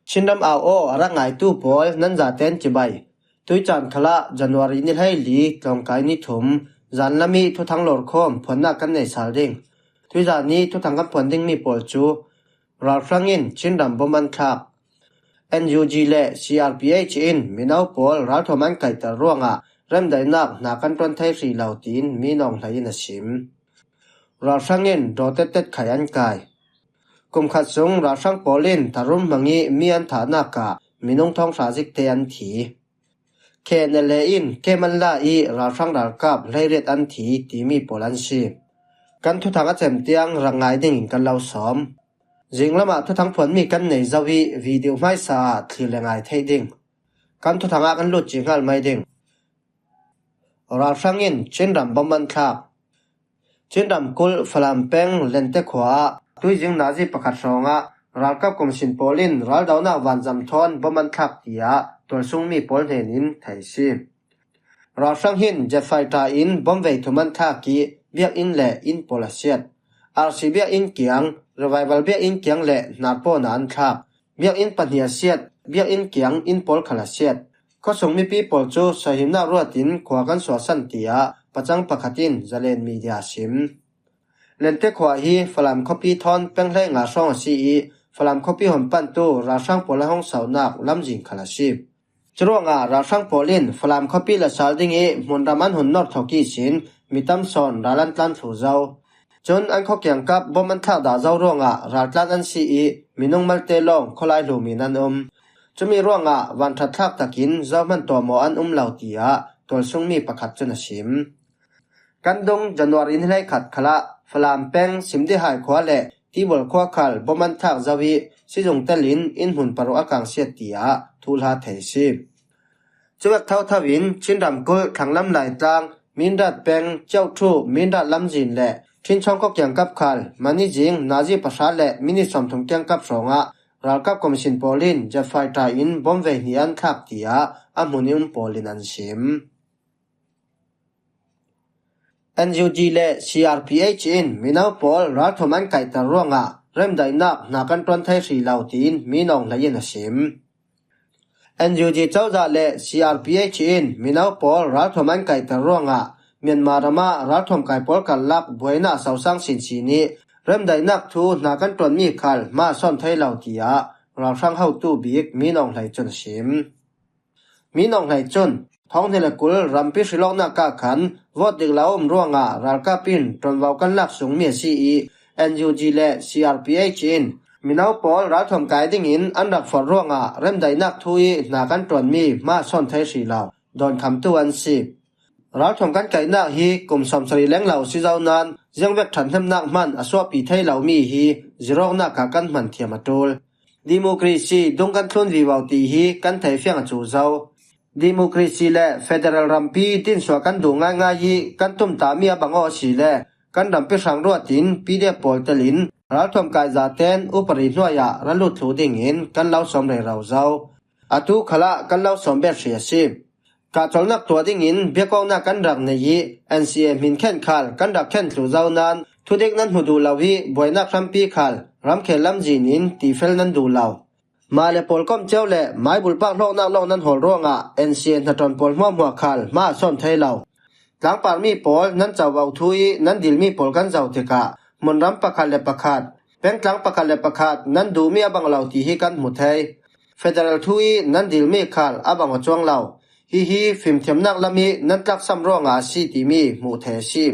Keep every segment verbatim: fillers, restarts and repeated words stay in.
Chinram au aw a rak ngaitu pawl nan zaten cibai. Tuicaan khalah January ni hleili tlawngkai ni thum zanlami thuthang lawrkhawm phuannak kan nei sal ding. Tuizan ni thuthang kan phuan dingmi pawl cu ralhrang in Chinram bom an thlak. N U G le C R P H in mino pawl ralthuam an kaihter ruangah remdaihnak hna kan ṭuan thei hrih lo, tiin Min Aung Hlaing in a sim. Ralhrang in drawtettet khai an kai. Kum khat sung ralhrang pawl in tharum hmang ih mi an thahnak ah minung thawng hra zikte an thi. K N L A in kem an la ih ralhrang ralkap hleiriat an thi timi pawl an si. Kan thuthang a cem tiang rak ngai dingin kan lo sawm. Zinglam ah thuthang phuanmi kan nei zo ih video hmaisa ah thlir le ngai theih ding. Kan thuthang ah kan lut cih hngal mai ding. Ralhrang in Chinram bom an thlak. Chinram kulh Falam peng Lente khua ah tuizing nazi pakhat hrawngah ralkap kum sin pawl in raldonak vanzam thawn bom an thlak, tiah tualsungmi pawl hnen in thei si. Ralhrang hin jet fighter in bom vei thum an thlak ih biakinn le inn pawl a siat. R C biakinn kiang, Revival biakinn kiang le hnar pawn ah an thlak. Biakinn pahnih a siat, biakinn kiang inn pawl khal a siat. Khuasung mipi pawl cu sawhimnak ruat in khua kan suahsan, tiah pacang pakhat in Zalen Media a sim. Lente khua hi Falam khuapi thawn peng hleinga hrawng a si ih Falam khuapi hon pantu ralhrang pawl an hong saunak lamzin khal a si. Curuangah ralhrang pawl in Falam khuapi la sal ding ih hmunram an hun nawr thawk ihsin mi tam sawn ral an tlan thlu zo. Cun an khua kiangkap bom an thlak dah zo ruangah raltlan an si ih minung malte lawng khualai hlumin an um. Cumi ruangah vanṭhat thlak takin zohman tuahmawh an um lo, tiah tualsungmi pakhat cun a sim. Kan dung January ni hleikhat khalah Falam peng Simdihai khua le Tibol khua khal bom an thlak zo ih sizung telin inn hmun paruk a kangsiat, tiah thuhla thei a si. Cuvek thotho in Chinram kulh thlanglam Laitlang, Mindat peng, Cioṭhu, Mindat lamzin le Ṭhinchawng khua kiangkap khal mani zing nazi pahra le minit sawmthum kiangkap hrawngah ralkap kum sin pawl in jet fighter in bom vei hnih an thlak, tiah a hmun ih um pawl in an sim. N U G le C R P H in mino pawl ralthuam an kaihter ruangah remdaihnak hna kan ṭuan thei hrih lo, tiin Min Aung Hlaing in a sim. N U G cozah le C R P H in mino pawl ralthuam an kaihter ruangah Myanmar ram ah ralthuam kai pawl karlak buainak a sosang sinsin ih remdaihnak thu hna kan ṭuanmi khal hma a sawn thei lo, tiah ralhrang hotu bik Min Aung Hlaing cun a sim. Min Aung Hlaing cun thawng hnih le kul rampi hrilawknak ah khan vote dik lo um ruangah ralkap in ṭuanvo kan lak sungmi a si ih N U G le C R P H in mino pawl ralthuam kai dingin an rak forh ruangah remdaihnak thu ih hna kan ṭuanmi hma a sawn thei hrih lo dawnkhamtu an si. Ralthuam kan kaihnak hi kum sawmsarih leng lo si zo nain ziangvek ṭhathnemnak hman a suahpi thei lomi hi zirawknak ah kan hman thiam a ṭul. Democracy dung kan thlun vivo ti hi kan theifiang a cu zo. Democracy le federal rampi tinsuah kan duh ngaingai ih kan tumtahmi a bang aw a si le kan rampi hrang ruat in P D F pawl telin ralthuam kai zaten upadi hnuai ah ra lut thlu dingin kan lo sawm rero zo. Atu khalah kan lo sawm bet hrih a si. Kahcolnak tuah dingin biakawknak kan rak nei ih N C A hmin khenh khal kan rak khenh thluh zo nain thudik nan hmu duh lo ih buainak hrampi khal ramkhel lamzin in tifel nan duh lo. Mah le pawlkom cio le maibulpak hlawknak lawng nan hawl ruangah N C A hnaṭawn pawl hmuahhmuah khal hma a sawn thei lo. Tlangparmi pawl nan covo thu ih nan dilmi pawl kan zoh tikah hmunram pakhat le pakhat, pengtlang pakhat le pakhat nan duhmi a bang lo ti hi kan hmu thei. Federal thu ih nan dilmi khal a bang aw cuang lo. Hihi fimthiamnak lam ih nan tlaksam ruangah a si timi hmuh theih a si.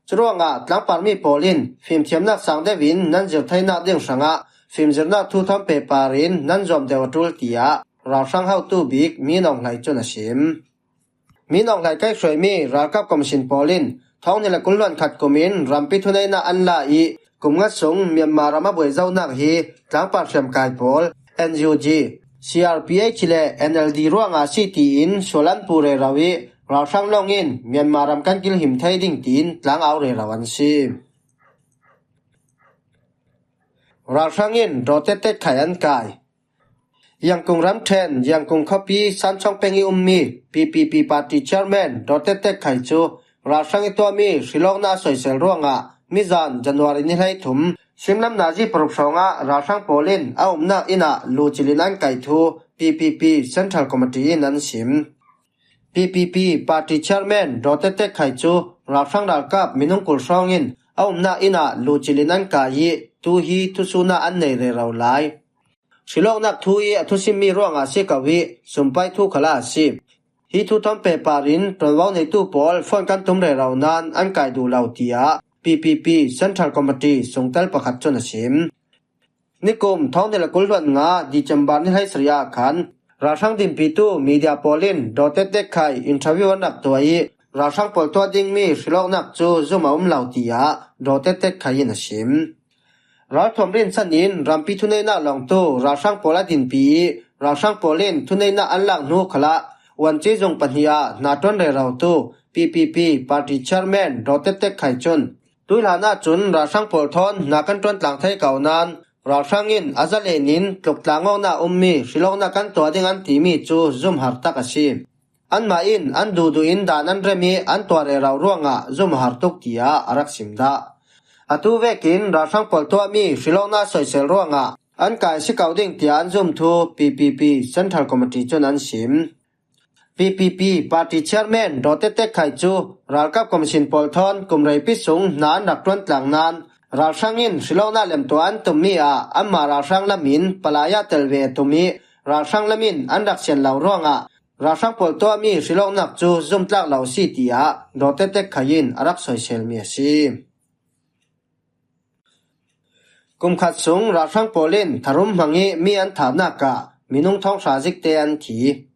Curuangah tlangparmi pawl in fimthiamnak sang deuh in nan zir theinak ding hrangah fimzirnak thu thawn pehpar in nan zuam deuh a ṭul, tiah ralhrang hotu bik Min Aung Hlaing cun a sim. Min Aung Hlaing kaihhruaimi ralkap komisin pawl in thawng hnih le kul hluan khat kum in rampi thuneihnak an la ih kum nga sung Myanmar ram a buai zonak hi tlangpar hriamkai pawl, N U G, C R P H le N L D ruangah a si tiin sual an puh rero ih ralhrang lawng in Myanmar ram kan kilhim thei ding tiin tlang au rero an si. Ralhrang in drawtettet khai an kai. Yangkung ramṭhen Yangkung khuapi Sanchawng peng ih ummi P P P party chairman drawtettet khai cu ralhrang ih tuahmi hrilawknak a soisel ruangah mizan January ni hleithum Simlam nazi paruk hrawngah ralhrang pawl in a umnak inn ah lucilin an kaih thu P P P Central Committee in an sim. P P P Party Chairman Dawte Tek Khai cu ralhrang ralkap minung kul hrawngin a umnak inn ah lucilin an kai ih tu hi thusun ah an nei rero lai. Hrilawknak thu ih a thusimmi ruangah a si ko ih sumpai thu khalah a si. Hi thu thawn pehpar in ṭuanvo neitu pawl phone kan tum rero nain an kai duh lo, tiah P P P Central Committee sungtel pakhat cun a sim. Nikum thawng hnih le kul hluan nga December ni hleisarih ah khan ralhrang dinpitu media pawl in Dawte Tek Khai interview an rak tuah ih ralhrang pawl tuah dingmi hrilawknak cu zum a um lo, tiah Dawte Tek Khai in a sim. Ralthuam rinsan in rampi thuneihnak lawngtu ralhrang pawl a dinpi ih ralhrang pawl in thuneihnak an lak hnu khalah uanci zung pahnih ah hna ṭuan rerotu P P P Party Chairman Dawte Tek Khai cun tuihlan ahcun ralhrang pawl thawn hna kan ṭuan tlang thei ko nain ralhrang in a zalen in tluk tlang awknak ummi hrilawknak kan tuah ding an timi cu zum har tak a si. Anmah in an duhduh in dan an rem ih an tuah rero ruangah zum a har tuk, tiah a rak sim dah. Atu vekin ralhrang pawl tuahmi hrilawknak soisel ruangah an kai a si ko ding tiah an zum thu P P P Central Committee cun an sim. P P P Party Chairman Dawte Tek Khai cu ralkap commission pawl thawn kum reipi sung hna an rak ṭuan tlang nain ralhrang in hrilawknak lemtuah an tummi ah anmah ralhrang lam in palai ah tel ve a tum ih ralhrang lam in an rak sian lo ruangah ralhrang pawl tuahmi hrilawknak cu zumtlak lo a si, tiah Dawte Tek Khai in a rak soiselmi a si. Kum khat sung ralhrang pawl in tharum hmang ih mi an thahnak ah minung thawng hra zikte an thi.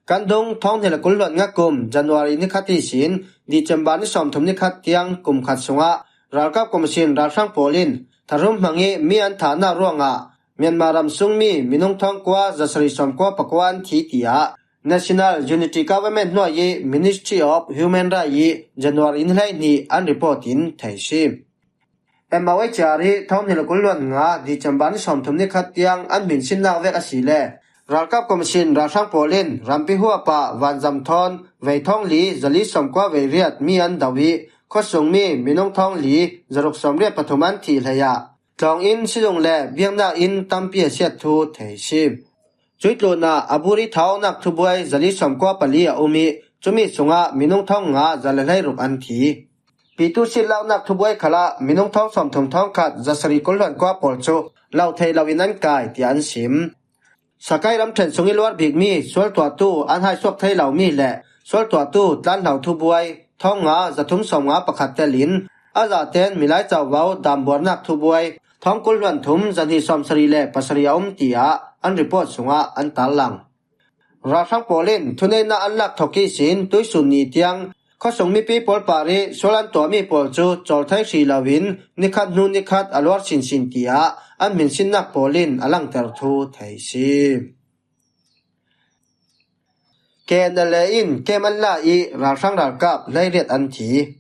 Kan dung thawng hnih le kul hluan nga kum January ni khat ihsin December ni sawmthum ni khat tiang kum khat sungah ralkap commission ralhrang pawl in tharum hmang ih mi an thahnak ruangah Myanmar ram sungmi minung thawng kua zasarih sawmkua pakua an thi, tiah National Unity Government hnuai ih Ministry of Human Rights ih January ni hleihnih an report in thei si. M O H R ih thawng hnih le kul hluan nga December ni sawmthum ni khat tiang an hminsinnak vek a si le ralkap commission ralhrang pawl in rampi huap ah vanzam thawn vei thawng li zali sawmkua vei riat mi an do ih khuasungmi minung thawng li zaruk sawmriat pathum an thih hlei ah tlawng inn, sizung le biaknak inn tampi a siat thu thei si. Cuih tlunah a bur ih thawngnak thubuai zali sawmkua pali a um ih cumi sungah minung thawng nga zali hleiruk an thi. Pitu sitlaknak thubuai khalah minung thawng sawmthum thawng khat zasarih kul hluan kua pawl cu lo thei loin an kai, tiah an sim. Sakai ramṭhen sung ih luar bikmi sual tuahtu an haisuak thei lomi le sual tuahtu tlanhlo thubuai thawng nga zathum sawm nga pakhat telin a zaten milai covo dambuarnak thubuai thawng kul hluan thum zahnih sawmsarih le pasarih a um, tiah an report sungah an tarlang. Ralhrang pawl in thuneihnak an lak thok ihsin tuihsun ni tiang khuasung mipi pawl par ih sual an tuahmi pawl cu cawl thei hrih loin nikhat hnu nikhat a luar sinsin, tiah an hminsinnak pawl in a langter thu thei si. K N L A in kem an la ih ralhrang ralkap hleiriat an thi.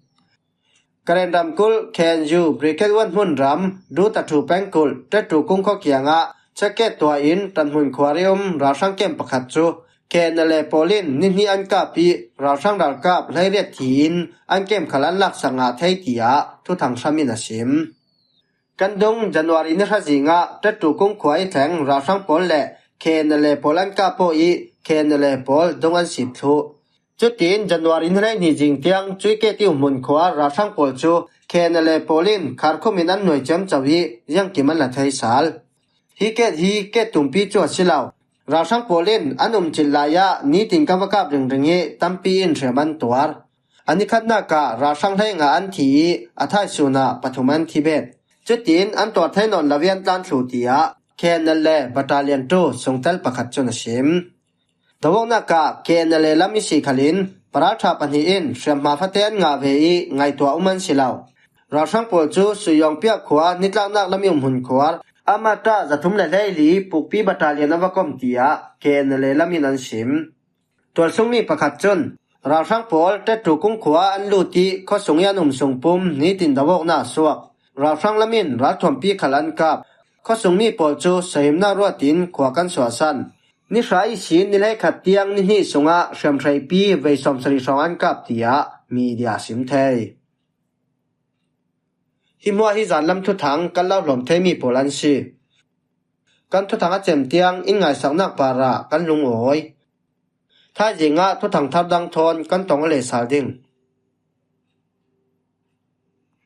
Karen ramkulh K N U Brigade One hmunram Dutatu pengkulh Tetu kungkhaw kiangah checkgate tuah in Tanhmun khuar ih um ralhrang kem pakhat cu K N L A pawl in nihnih an kap ih ralhrang ralkap hleiriat thi in an kem khal an laksak ngah thei, tiah Thuthang Hram in a sim. Kan dung January ni hra zingah Tetu kungkhua ih thleng ralhrang pawl le K N L A pawl an kap aw ih K N L A pawl dung an sip thluh. Cutiin January ni hleihnih zing tiang cuih gate ih umhmun khua ralhrang pawl cu K N L A pawl in kharkhum in an nuai ciamco ih ziangkim an la thei sal. Hi gate hi gate tumpi cu a si lo. Ralhrang pawl in an umcilh lai ah nitin kan va kap ringring ih tampi in hriam an tuar. A nikhatnak ah ralhrang hleinga an thi ih a thaisun ah pathum an thi bet. Cutiin an tuar thei nawn lo ih an tlan thluh, tiah K N L A Battalion two sungtel pakhat cun a sim. Dawawknak ah K N L A lam ihsi khalin paralṭha pahnih in hriamhma fate an ngah ve ih ngaihtuah um an si lo. Ralhrang pawl cu Suyawng Piak khua nitlaknak lam ih umhmun khuar a mata zathum le hleili Pukpi Battalion a va kom, tiah K N L A lam in an sim. Tualsungmi pakhat cun ralhrang pawl Tetu kungkhua an lut ih khuasung ih an um sung pum nitin dawawknak a suak. Ralhrang lam in ralthuampi khal an kap. Khuasungmi pawl cu sahimnak ruat in khua kan suahsan. Ni hra ihsin ni hleikhat tiang ni hnih sungah hriamhreipi vei sawmsarih hrawng an kap, tiah media a sim thei. Hi hmuah hi zanlam thuthang kan lo hlawm thei mi pawl an si. Kan thuthang a cem tiang in ngaisaknak parah kan lung a awi. Thaizingah thuthang thar dang thawn kan tong a lei sal ding.